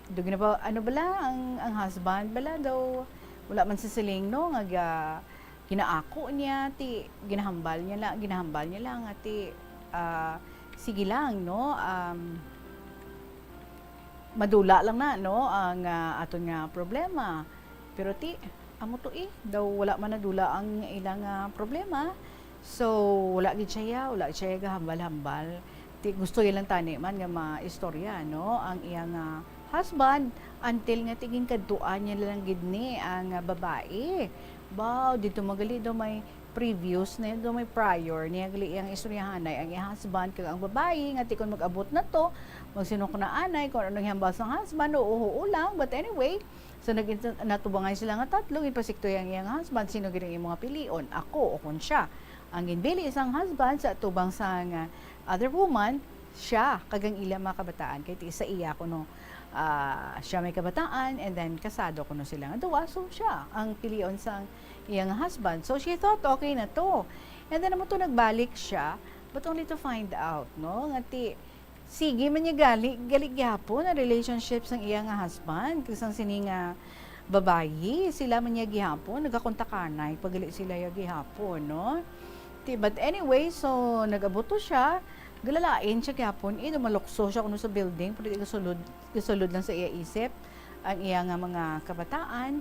daw ginaba-, ano bala, ang, ang husband bala daw, wala man sa siling, no, nga ga-, ginaako niya, ti ginahambal niya lang, ginahambal niya lang nga ti, ah, sige lang, no, um, madula lang na, no, ang, ah, aton nga problema. Pero ti, amo to eh, daw wala man nadula ang ilang, ah, problema. So, wala gid siya, wala siya gahambal-hambal. Ti, gusto niya lang tani man nga maistorya, no, ang iyang, ah, husband, until nga ti ginkadtuan niya lang gid ni ang, ah, babae. Baw, didto man gali daw may previous na yun, daw may prior niya gali iyang istoryahanay ang iyang husband kag ang babae nga ti kon mag-abot na to, magsinuknaanay kung anong hambal sang husband, oo, oo lang. But anyway, so nag-, natubangay sila nga tatlo, ginpasikto ang iyang husband, "Sino gid ang imo nga pilion, ako o kon siya?" Ang ginpili sang husband sa atubang sang, ah, other woman, siya kag ang ila mga kabataan, kay ti sa iya kuno, ah, siya may kabataan, and then kasado kuno sila nga duwa, so siya ang pilion sang iyang husband. So she thought okay na to. And then amo to nagbalik siya, but only to find out, no, nga ti, sige man niya gali, gali gyapon ang relationship sang iya nga husband kag sang sini nga babayi. Sila man niya gihapon, nagakontakanay pa gali sila ya gihapon, no? Ti, but anyway, so nag-abot to siya, gilalain siya gihapon, eh, dumalukso siya kuno sa building, pero di gasulod, gasulod lang sa iya isip ang iya nga mga kabataan.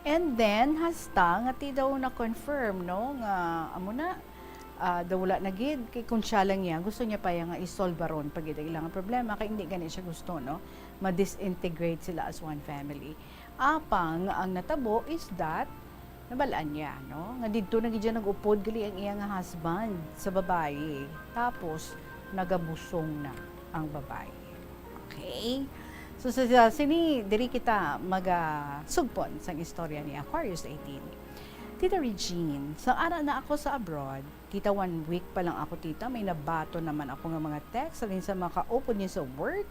And then, hasta nga ti daw na-confirm, no, nga amo na, ah, daw wala na gid, kay kung siya lang niya, gusto niya pa ya nga isolbaron pa gid ang ilang problema, kay hindi gani siya gusto, no, ma-disintegrate sila as one family. Apang ang natabo is that nabal-an niya, no, nga didto na gid siya nag-upod gali ang iya nga husband sa babayi, tapos nagabusong na ang babayi. Okay? So, sa, sa sini, diri kita magasugpon sang istorya ni Aquarius eighteen. Tita Regine, sa ara na ako sa abroad, tita, one week pa lang ako, tita, may nabaton naman ako nga mga text halin sa mga kaupod niya sa work.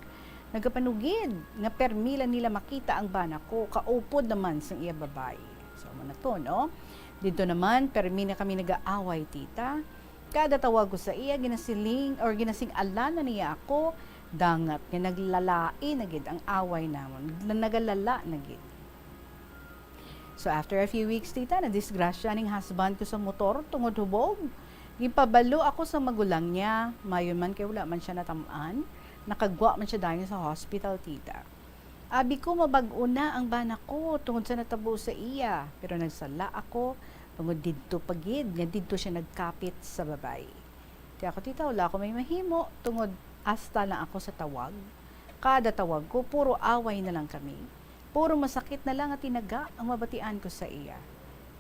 Nagapanugid nga permi lang nila makita ang bana ko, kaupod naman sang iya babayi. So, amo na to, no? Didto naman, permi na kami nagaaway, tita. Kada tawag ko sa iya, ginasiling or ginasing-alan na niya ako, dangat nga naglalai na gid ang away namon, na nagalala na gid. So, after a few weeks, tita, nadisgrasya ning husband ko sa motor tungod hubog. Ginpabalo ako sa magulang niya, mayon man kay wala man siya natam-an, nakagwa man siya dayon sa hospital, tita. Abi ko, mabag-o na ang bana ko tungod sa natabo sa iya, pero nagsala ako tungod didto pa gid nga didto siya nagkapit sa babayi. Ti ako, tita, wala ako may mahimo tungod hasta lang ako sa tawag. Kada tawag ko, puro away na lang kami. Puro masakit na lang nga tinaga ang mabatian ko sa iya.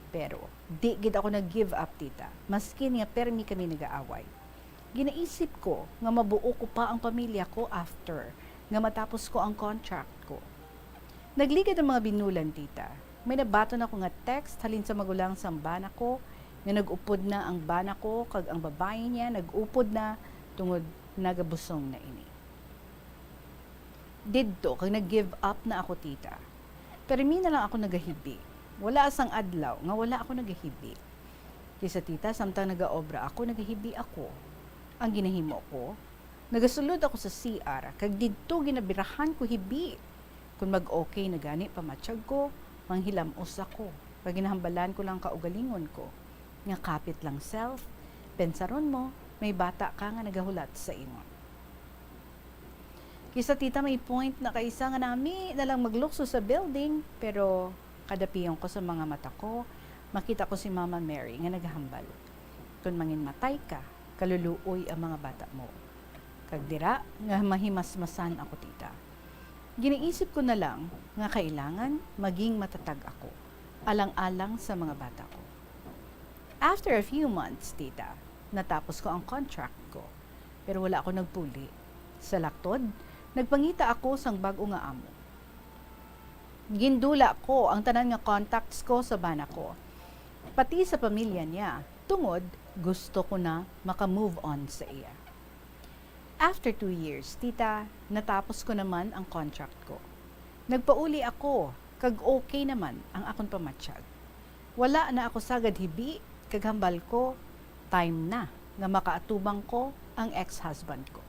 Pero di gid ako nag-give up, tita, maskin nga permi kami nagaaway. Ginaisip ko nga mabuo ko pa ang pamilya ko after nga matapos ko ang contract ko. Nagligad ang mga binulan, tita. May nabaton ako nga text halin sa magulang sang bana ko Nag-upod na ang bana ko, kag ang babayi niya nag-upod na, tungod nagabusong na ini. Didto, kag nag-give up na ako, tita. Pirmi na lang ako nagahibi. Wala sang adlaw nga wala ako nagahibi. Kay sa tita, samtang nagaobra ako, nagahibi ako. Ang ginahimo ko, nagasulod ako sa C R, kag didto ginabirahan ko hibi. Kon mag-okay na gani pamatyag ko, manghilamos ako. Kag ginahambalan ko lang kaugalingon ko nga kapit lang, self, pensaron mo, may bata ka nga nagahulat sa imo. Kay sa tita, may point na kay sa nga nami na lang maglukso sa building, pero kada piyong ko sa mga mata ko, makita ko si Mama Mary nga nagahambal, "Kon manginmatay ka, kaluluoy ang mga bata mo. Kag dira nga mahimasmasan ako, tita." Ginaisip ko na lang nga kailangan maging matatag ako, alang-alang sa mga bata ko. After a few months, tita, natapos ko ang contract ko, pero wala ako nagpuli. Sa laktod, nagpangita ako sang bag-o nga amo. Gindula ko ang tanan nga contacts ko sa bana ko, pati sa pamilya niya, tungod gusto ko na maka-move on sa iya. After two years, tita, natapos ko naman ang contract ko. Nagpauli ako, kag okay naman ang akon pamatyag. Wala na ako sagad hibi, kag hambal ko, time na nga makaatubang ko ang ex-husband ko.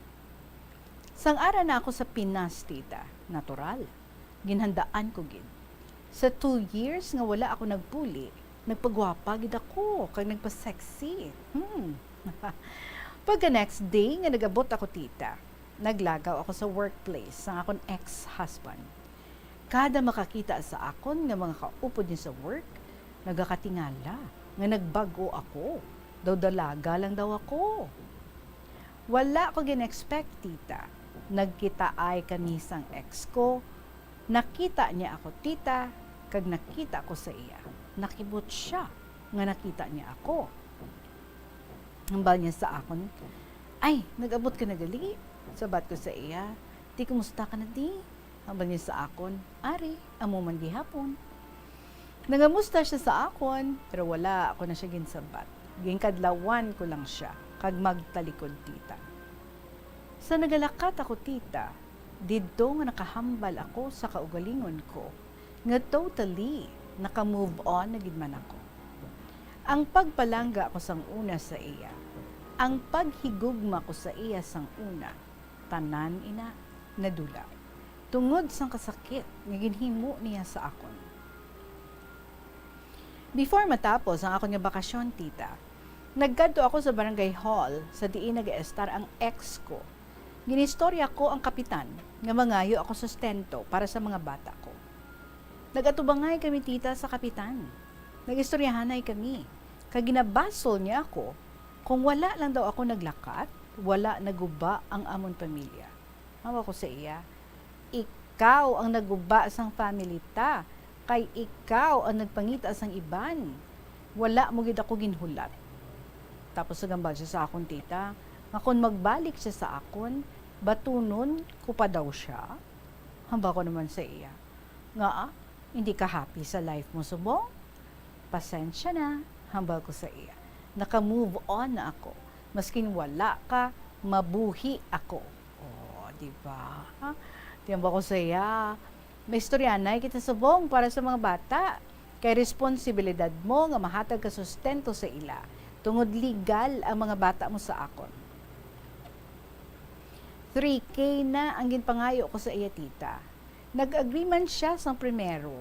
Sang ara na ako sa Pinas, tita, natural, ginhandaan ko gid. Sa two years nga wala ako nagpuli, nagpagwapa gid ako kag nagpa-sexy. Hmm. Pagka next day nga nag-abot ako, tita, naglagaw ako sa workplace sang akon ex-husband. Kada makakita sa akon nga mga kaupod niya sa work, nagakatingala nga nagbag-o ako. Daw dalaga lang daw ako. Wala ko gin-expect, tita. Nagkitaay kami sang ex ko. Nakita niya ako, tita, kag nakita ko sa iya. Nakibot siya nga nakita niya ako. Hambal niya sa akon, "Ay, nag-abot ka na gali?" Sabat ko sa iya, "Ti, kumusta ka na di?" Hambal niya sa akon, "Ari, amo man gihapon." Nangamusta siya sa akon, pero wala ako na siya ginsabat. Ginkadlawan ko lang siya, kag magtalikod, tita. Sa nagalakat ako, tita, didto nga nakahambal ako sa kaugalingon ko nga totally naka-move on na gid man ako. Ang pagpalangga ko sang una sa iya, ang paghigugma ko sa iya sang una, tanan ina nadula tungod sang kasakit nga ginhimo niya sa akon. Before matapos ang akon nga bakasyon, tita, nagkadto ako sa barangay hall sa diin nagaestar ang ex ko. Ginistorya ko ang kapitan nga mangayo ako sustento para sa mga bata ko. Nag-atubangay kami, tita, sa kapitan. Nag-istoryahanay kami. Kag ginabasol niya ako kung wala lang daw ako naglakat, wala naguba ang amon pamilya. Hambal ko sa iya, "Ikaw ang naguba sang family ta, kay ikaw ang nagpangita sang iban. Wala mo gid ako ginhulat." Tapos naghambal siya sa akon, tita, nga kon magbalik siya sa akon, batunon ko pa daw siya. Hambal ko naman sa iya, "Ngaa, hindi ka happy sa life mo subong? Pasensya na," hambal ko sa iya. "Naka-move on na ako. Maskin wala ka, mabuhi ako." Oh, di ba? Di ba ko sa iya? Maistoryanay kita subong para sa mga bata. Kay responsibilidad mo nga mahatag ka sustento sa ila, tungod legal ang mga bata mo sa akon. Three K na ang ginpangayo ko sa iya, tita. Nag-agree man siya sang primero.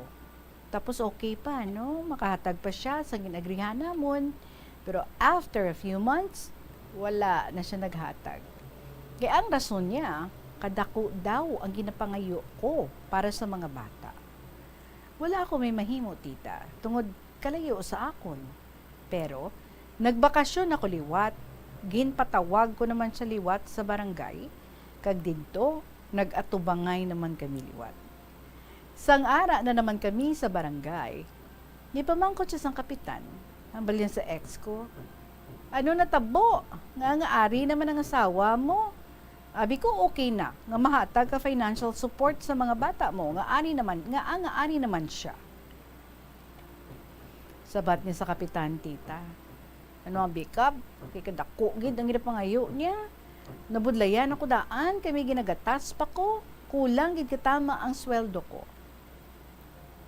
Tapos okay pa, no? Makahatag pa siya sa gin-agrihan namon. Pero after a few months, wala na siya naghatag. Kay ang rason niya, kadako daw ang ginapangayo ko para sa mga bata. Wala ako may mahimo, tita, tungod kalayo sa akon. Pero nagbakasyon ako liwat. Ginpatawag ko naman siya liwat sa barangay, kag didto nag-atubangay naman kami liwat. Sang ara na naman kami sa barangay, nipamangkot siya sang kapitan. Hambal niya sa ex ko, "Ano natabo? Nga, nga ari naman ang asawa mo? Abi ko okay na nga mahatag ka financial support sa mga bata mo, nga ari naman, nga, nga ari naman siya." Sabat niya sa kapitan, tita, Ano ang bikab? Kay kadako gid ang ginapangayo niya. Nabudlayan ako daan kay may ginagatas pa ko. Kulang gid katama ang sweldo ko.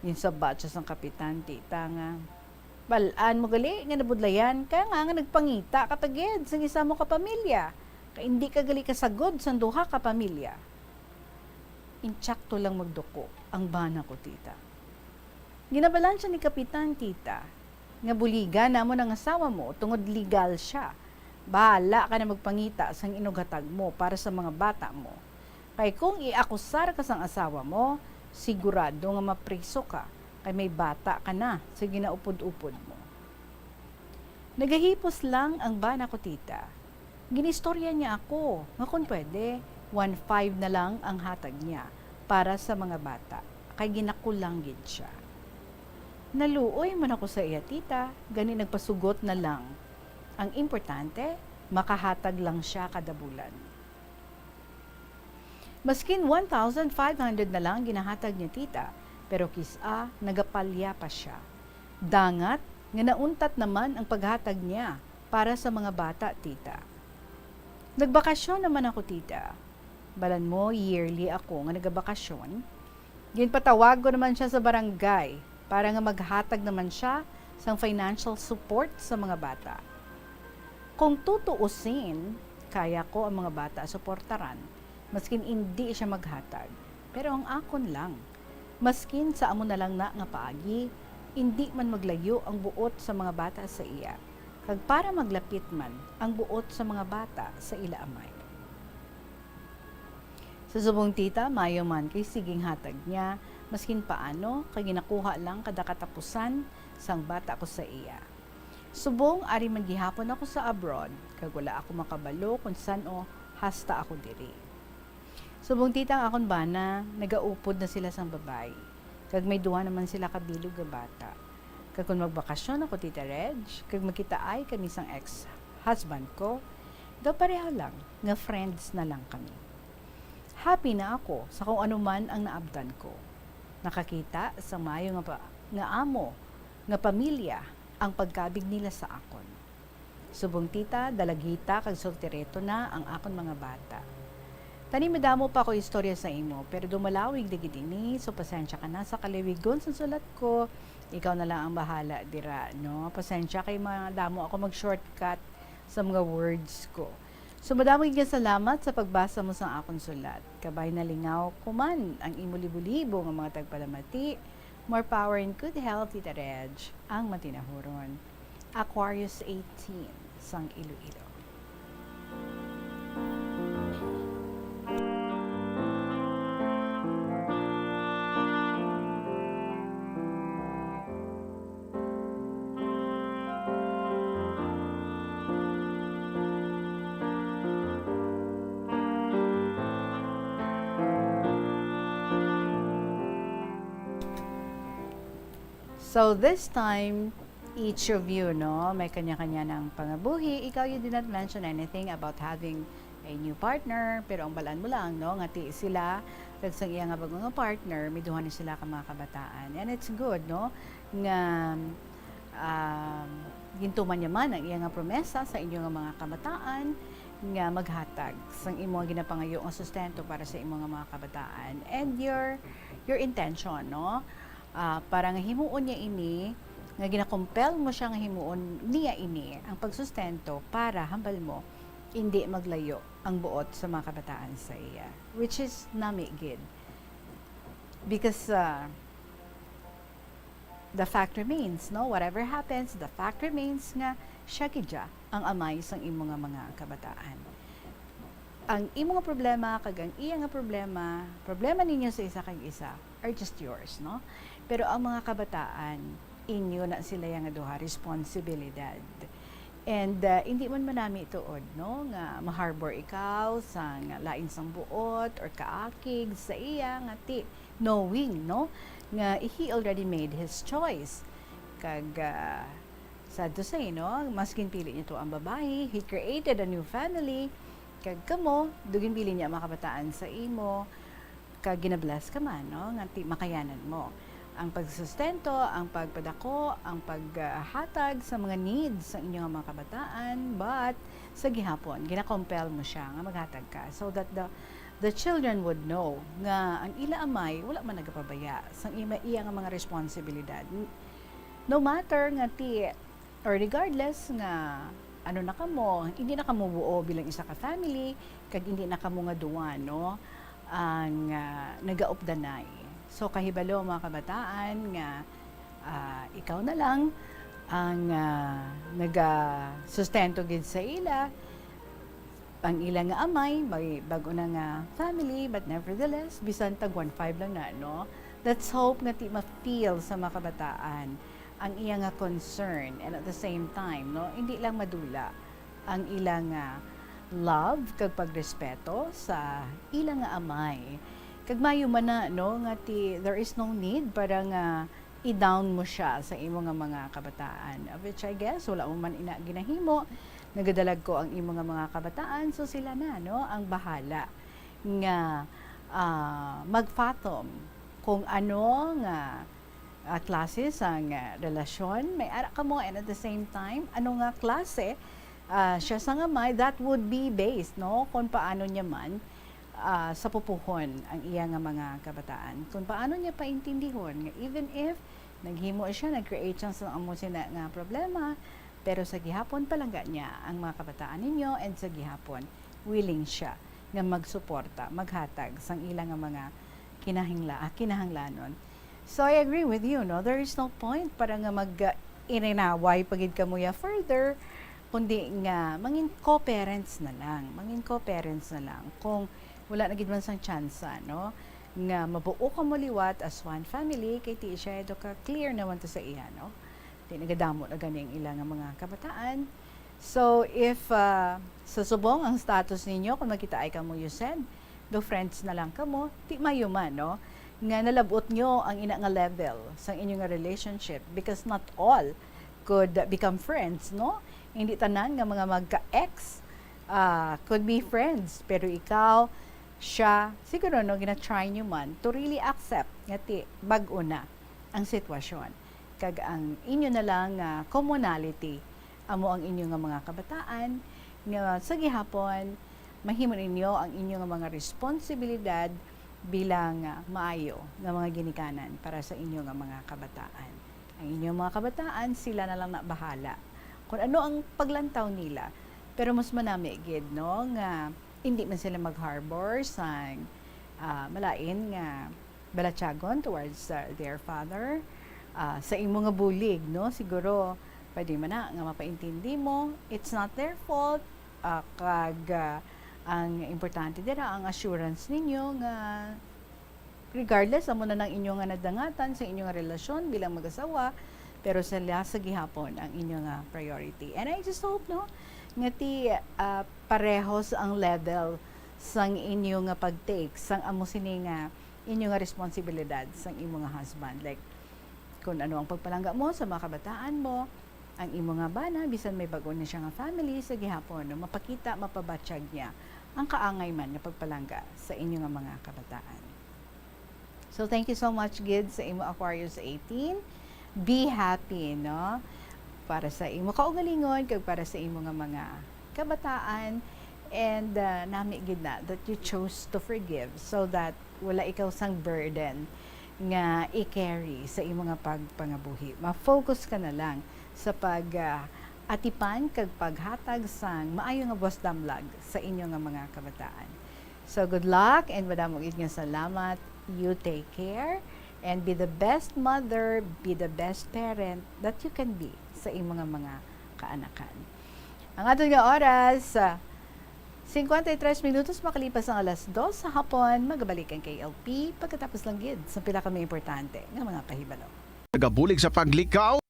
Ginsabat siya sang kapitan, tita, nga, "Bal-an mo gali nga nabudlayan ka nga, nga nagpangita ka pa gid sang isa mo ka pamilya, kay indi ka gali kasagod sang duha ka pamilya." Insakto lang magduko ang bana ko, tita. Ginabalaan siya ni kapitan, tita, nga buligan namon ang asawa mo tungod legal siya. Bahala ka na magpangita sang inughatag mo para sa mga bata mo. Kay kung iakusar ka sang asawa mo, sigurado nga mapriso ka, kay may bata ka na sa ginaupod-upod mo. Nagahipos lang ang bana ko, tita. Ginistorya niya ako nga kon pwede, one five na lang ang hatag niya para sa mga bata, kay ginakulang gid siya. Naluoy man ako sa iya, tita, gani nagpasugot na lang. Ang importante, makahatag lang siya kada bulan. Maskin one thousand five hundred na lang ginahatag niya, tita, pero kis-a nagapalya pa siya. Dangat nga nauntat naman ang paghatag niya para sa mga bata, tita. Nagbakasyon naman ako, tita. Balan mo, yearly ako nga nagabakasyon. Ginpatawag ko naman siya sa barangay para nga maghatag naman siya sang financial support sa mga bata. Kung tutuusin, kaya ko ang mga bata suportaran, maskin indi siya maghatag. Pero ang akon lang, maskin sa amo na lang na nga paagi, indi man maglayo ang buot sa mga bata sa iya, kag para maglapit man ang buot sa mga bata sa ila amay. Sa subong, tita, maayo man kay siging hatag niya, maskin paano, kay ginakuha lang kada katapusan sang bata ko sa iya. Subong ari man gihapon ako sa abroad, kag wala ako makabalo kon san-o hasta ako diri. Subong, tita, ang akon bana, nagaupod na sila sang babayi, kag may duha naman sila ka bilog nga bata. Kag kon magbakasyon ako, Tita Reg, kag magkitaay kami sang ex-husband ko, daw pareho lang nga friends na lang kami. Happy na ako sa kung ano man ang naabtan ko. Nakakita sa maayo nga pa, nga amo, nga pamilya ang pagkabig nila sa akon. Subong, tita, dalagita kag soltereta na ang akon mga bata. Tani, madamo pa ako istorya sa imo, pero daw malawig na gid ini, so pasensya ka na sa kaliwigon sa sulat ko. Ikaw na lang ang bahala dira, no? Pasensya kay madamo ako mag-shortcut sa mga words ko. So, madamo gid nga salamat sa pagbasa mo sa akon sulat. Kabay nalingaw ko man ang imo libo-libo nga mga tagpalamati. More power and good health, Tita Reg, ang matinahuron. Aquarius eighteen, sang Iloilo. So this time, each of you, no, may kanya-kanya ng pangabuhi. Ikaw, you did not mention anything about having a new partner, pero ang balaan mo lang, no, nga ti sila, kag sang iya nga bago nga partner, may duha na sila ka mga kabataan. And it's good, no, nga, um, gintuman niya man ang iya nga promesa sa inyo nga mga kabataan nga maghatag sang imo nga ginapangayo nga sustento para sa imo nga mga kabataan. And your, your intention, no? Ah, para nga himuon niya ini, nga ginakumpel mo siya nga himuon niya ini, ang pagsustento para hambal mo, indi maglayo ang buot sa mga kabataan sa iya, which is nami gid. Because, ah, the fact remains, no? Whatever happens, the fact remains nga siya gid siya ang amay sang imo nga mga kabataan. Ang imo nga problema kag ang iya nga problema, problema ninyo sa isa kag isa, are just yours, no? Pero ang mga kabataan, inyo na sila yang duha responsibilidad. And, uh, hindi man manami tuod, no, nga ma-harbor ikaw sang lain sang buot or kaakig sa iya nga ti, knowing, no, nga he already made his choice. Kag, uh, sad to say, no, mas ginpili niya to ang babayi, he created a new family, kag kamo, daw ginpili niya ang mga kabataan sa imo, kag gina-bless ka man, no, nga ti-, makayanan mo. ang pagsustento, ang pagpadako, ang paghatag sa mga needs sa inyong mga kabataan, but sa gihapon, gina-compel mo siya nga maghatag ka so that the the children would know nga ang ila amay wala man nagapabaya sa ima iya nga mga responsibilidad. N-, no matter nga ti or regardless nga ano na kamo, hindi na kamo buo bilang isa ka family, kag hindi na kamo nga duwa, no, ang, ah, nagaupdanay. So, kahibalo, mga kabataan, nga, ah, ikaw na lang ang, ah, nagasustento gid sa ila. Ang ila nga amay, may bag-o na nga family, but nevertheless, bisan tag one five lang na, no? Let's hope nga ti ma-feel sa mga kabataan ang iya nga concern, and at the same time, no, hindi lang madula ang ila nga love kag pagrespeto sa ila nga amay. Kag maayo man na, no, nga ti, there is no need para nga i-down mo siya sa imo nga mga kabataan, of which I guess wala mo man ina ginahimo, nagadalag ko ang imo nga mga kabataan, so sila na, no, ang bahala nga, ah, mag-fathom kung ano nga, ah, klase sang, ah, relasyon may ara kamo, and at the same time, ano nga klase, ah, siya sang amay, that would be based, no, kung paano niya man, ah, sapupuhon ang iya nga mga kabataan, kung paano niya paintindihon nga even if naghimo siya, nag-create siya sa amo sina nga problema, pero sa gihapon palangga niya ang mga kabataan ninyo, and sa gihapon willing siya nga magsuporta, maghatag sang ila nga mga kinahangla-, ah, kinahanglanon. So, I agree with you, no? There is no point para nga mag, ah, irinaway pa gid kamo ya further, kundi nga mangin co-parents na lang, mangin co-parents na lang kung wala na gid man sang tsansa, no? Nga mabuo kamo liwat as one family, kay ti siya do ka clear naman to sa iya, no? Ti nagadamo na gani ang ila nga mga kabataan. So, if, ah, sa subong ang status ninyo, kung magkitaay kamo, you said, do friends na lang kamo, ti mayo man, no? Nga nalab-ot nyo ang ina nga level sang inyo nga relationship, because not all could become friends, no? Hindi tanan nga mga magka-ex, ah, could be friends, pero ikaw, siya, siguro, no, gina-try nyo man to really accept nga ti bag-o na ang sitwasyon. Kag ang inyo na lang nga commonality amo ang inyo nga mga kabataan, nga sa gihapon mahimo ninyo ang inyo nga mga responsibilidad bilang, ah, maayo nga mga ginikanan para sa inyo nga mga kabataan. Ang inyo mga kabataan, sila na lang na bahala kung ano ang paglantaw nila. Pero mas manami gid, no, nga hindi man sila mag-harbor sang, ah, malain nga balatyagon towards, uh, their father. Uh, sa imo nga bulig, no? Siguro, pwede man na nga mapaintindi mo, it's not their fault. Uh, kag, uh, ang importante dira ang assurance ninyo nga regardless amo na nang inyo nga nadangatan sa inyo nga relasyon bilang mag-asawa, pero sila sa gihapon ang inyo nga priority. And I just hope, no, nga ti, uh, parehos ang level sang inyo nga pag-take sang amo sini nga inyo nga responsibilidad sang imo nga husband. Like, kung ano ang pagpalangga mo sa mga kabataan mo, ang imo nga bana, bisan may bag-o na siya nga family, sa gihapon, no, mapakita, mapabatyag niya ang kaangay man nga pagpalangga sa inyo nga mga kabataan. So, thank you so much gid sa imo Aquarius eighteen. Be happy, no? Para sa imo kaugalingon kag para sa imo nga mga kabataan. And, uh, nami gid na that you chose to forgive so that wala ikaw sang burden nga i-carry sa imo nga pagpangabuhi. Ma-focus ka na lang sa pag, uh, atipan kag paghatag sang maayo nga buwas damlag sa inyo nga mga kabataan. So, good luck and madamo gid nga salamat. You take care and be the best mother, be the best parent that you can be sa imo nga mga kaanakan. Ang aton nga oras, ah, cincuenta y tres minutos makalipas ang alas dos sa hapon, magabalik ang K L P pagkatapos lang gid sa pila ka mga importante nga mga pahibalo. Nagabulig sa paglikaw.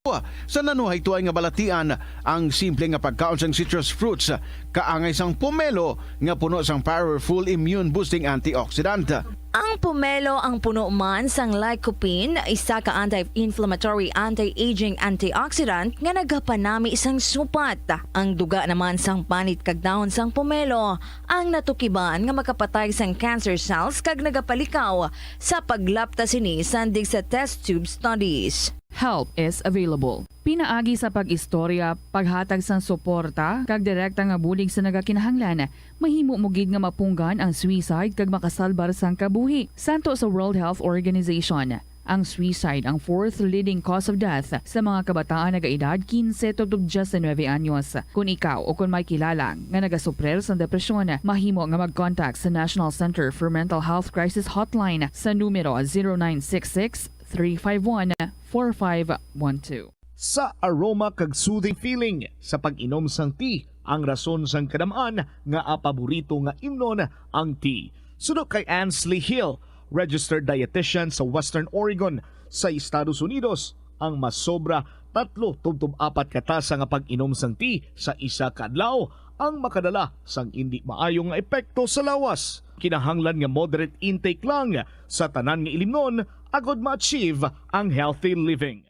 Sa nanuhay tuay nga balatian, ang simple nga pagkaon sang citrus fruits kaangay sang pomelo nga puno sang powerful immune-boosting antioxidant. Ang pomelo ang puno man sang lycopene, isa ka anti-inflammatory, anti-aging antioxidant nga nagapanami sang supat. Ang duga naman sang panit kag dahon sang pomelo ang natukiban nga makapatay sang cancer cells kag nagapalikaw sa paglapta sini sandig sa test tube studies. Help is available. Pinaagi sa pag-istorya, paghatag sang suporta, kag direkta nga bulig sa nagakinahanglan, mahimo mo gid nga mapunggan ang suicide kag makasalbar sang kabuhi. Santo sa World Health Organization, ang suicide ang fourth leading cause of death sa mga kabataan nagaedad quince tubtob diecinuebe anyos. Kon ikaw o kon may kilala nga nagasuprir sang depresyon, mahimo nga mag-contact sa National Center for Mental Health Crisis Hotline sa numero zero nine six six, three five one, four five one two. Sa aroma kag soothing feeling sa pag-inom sang tea ang rason sang kadam-an nga paborito nga imnon ang tea. Suno kay Ansley Hill, registered dietitian sa Western Oregon sa Estados Unidos, ang masobra tatlo tubtob apat ka tasa nga pag-inom sang tea sa isa ka adlaw ang makadala sang indi maayo nga epekto sa lawas. Kinahanglan nga moderate intake lang sa tanan nga ilimnon agod ma-achieve ang healthy living.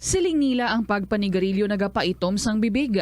Siling nila ang pagpanigarilyo nagapaitom sang bibig.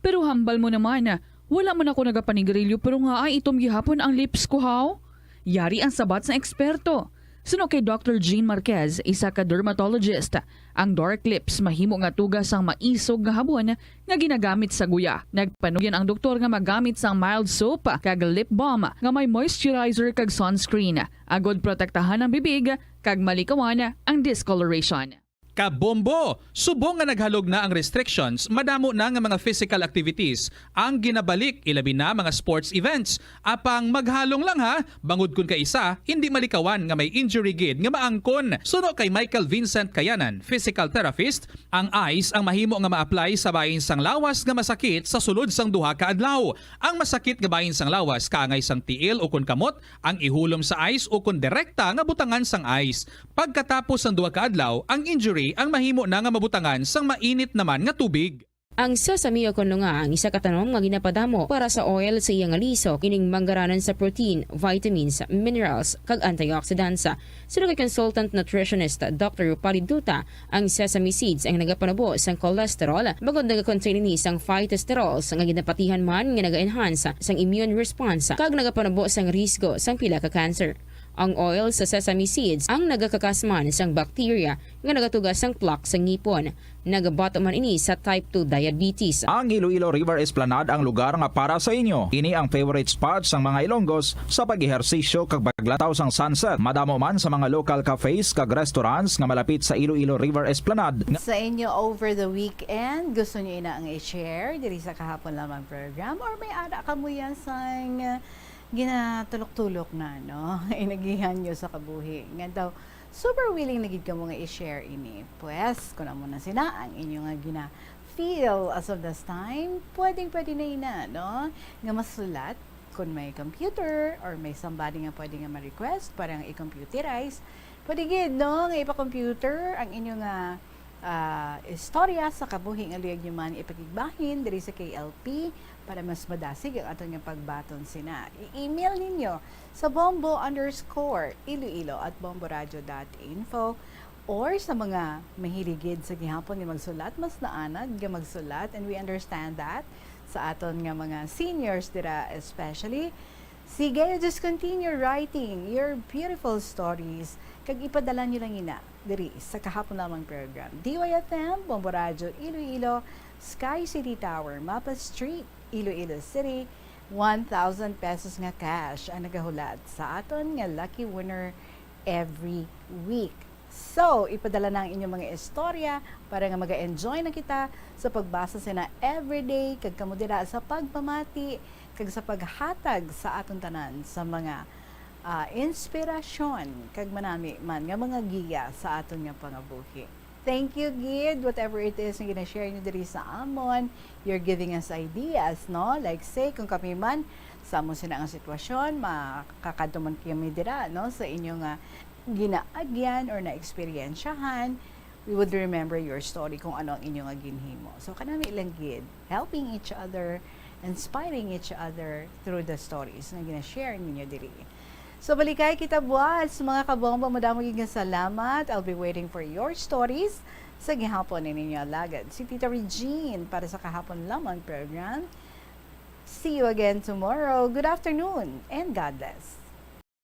Pero hambal mo naman, wala man ako nagapanigarilyo pero ngaa itom gihapon ang lips ko, haw? Yari ang sabat sang eksperto. Suno kay Doctor Jean Marquez, isa ka dermatologist, ang dark lips mahimo nga tuga sang maisog nga habon nga ginagamit sa guya. Nagpanugyan ang doktor nga magamit sang mild soap kag lip balm nga may moisturizer kag sunscreen, agod protektahan ang bibig kag malikawan ang discoloration. Kabombo! Subong nga naghalog na ang restrictions, madamo na nga mga physical activities ang ginabalik, ilabi na mga sports events. Apang maghalong lang ha, bangod kon kaisa hindi malikawan nga may injury gid nga maangkon. Suno kay Michael Vincent Kayanan, physical therapist, ang ice ang mahimo nga ma-apply sa bahin sang lawas nga masakit sa sulod sang duha ka adlaw. Ang masakit nga bahin sang lawas kaangay sang tiil ukon kamot ang ihulom sa ice ukon direkta nga butangan sang ice. Pagkatapos sang duha ka adlaw, ang injury ang mahimo na nga mabutangan sang mainit naman nga tubig. Ang sesame o kon lunga ang isa ka tanom nga ginapadamo para sa oil sa iya nga lisok, ining manggaranan sa protein, vitamins, minerals, kag antioxidants. Suno kay consultant nutritionist Doctor Rupali Duta, ang sesame seeds ang nagapanubo sang cholesterol, bangod nagakontain ini sang phytosterols nga ginapatihan man nga naga-enhance sang immune response kag nagapanubo sang risgo sang pila ka cancer. Ang oil sa sesame seeds ang nagakakas man sang bacteria nga nagatuga sang plaque sa ngipon, nagabato man ini sa type two diabetes. Ang Iloilo River Esplanade ang lugar nga para sa inyo. Ini ang favorite spot sang mga Ilonggos sa pag-ehersisyo kag paglantaw sang sunset. Madamo man sa mga local cafes kag restaurants nga malapit sa Iloilo River Esplanade nga Sa inyo over the weekend, gusto niyo ina ang i-share diri sa Kahapon Lamang program, or may ara kamo yan sang, uh, ginatulok-tulok na, no? Inagihan niyo sa kabuhi. Nga daw, super willing na gid kamo nga i-share ini. Pwes, kung amo na sina ang inyo nga gina-feel as of this time, pwedeng-pwede na ina, no? Nga masulat, kung may computer or may somebody nga pwede nga ma-request para nga i-computerize, pwede gid, no, nga ipa-computer ang inyo nga, ah, istorya sa kabuhi nga luyag nyo man ipakigbahin diri sa K L P para mas madasig ang aton nga pagbaton sina. I-email ninyo sa bombo underscore iloilo at bomboradio dot info, or sa mga mahilig gid sa gihapon nga magsulat, mas naanad nga magsulat, and we understand that sa aton nga mga seniors dira especially. Sige, just continue writing your beautiful stories kag ipadala nyo lang ina diri sa Kahapon Lamang program. D Y F M, Bombo Radyo Iloilo, Sky City Tower, Mapa Street, Iloilo City. One thousand pesos nga cash ang nagahulat sa aton nga lucky winner every week. So, ipadala na ang inyong mga istorya para nga maga-enjoy na kita sa pagbasa sina everyday, kag kamo dira sa pagpamati kag sa paghatag sa aton tanan sa mga, ah, inspirasyon kag manami man nga mga giya sa aton nga pangabuhi. Thank you gid, whatever it is nga gina-share niyo diri sa amon. You're giving us ideas, no? Like say, kung kami man sa amon sina nga sitwasyon, makakadto man kami dira, no, sa inyo nga ginaagyan or naeksperyensyahan, we would remember your story kung ano ang inyo nga ginhimo. So, kanami lang gid, helping each other, inspiring each other through the stories nga gina-share ninyo diri. So, balikay kita buwas, mga kabombo. Madamo gid nga salamat. I'll be waiting for your stories sa gihapon ni ninyo alagad, si Tita Regine, para sa Kahapon Lamang program. See you again tomorrow. Good afternoon and God bless.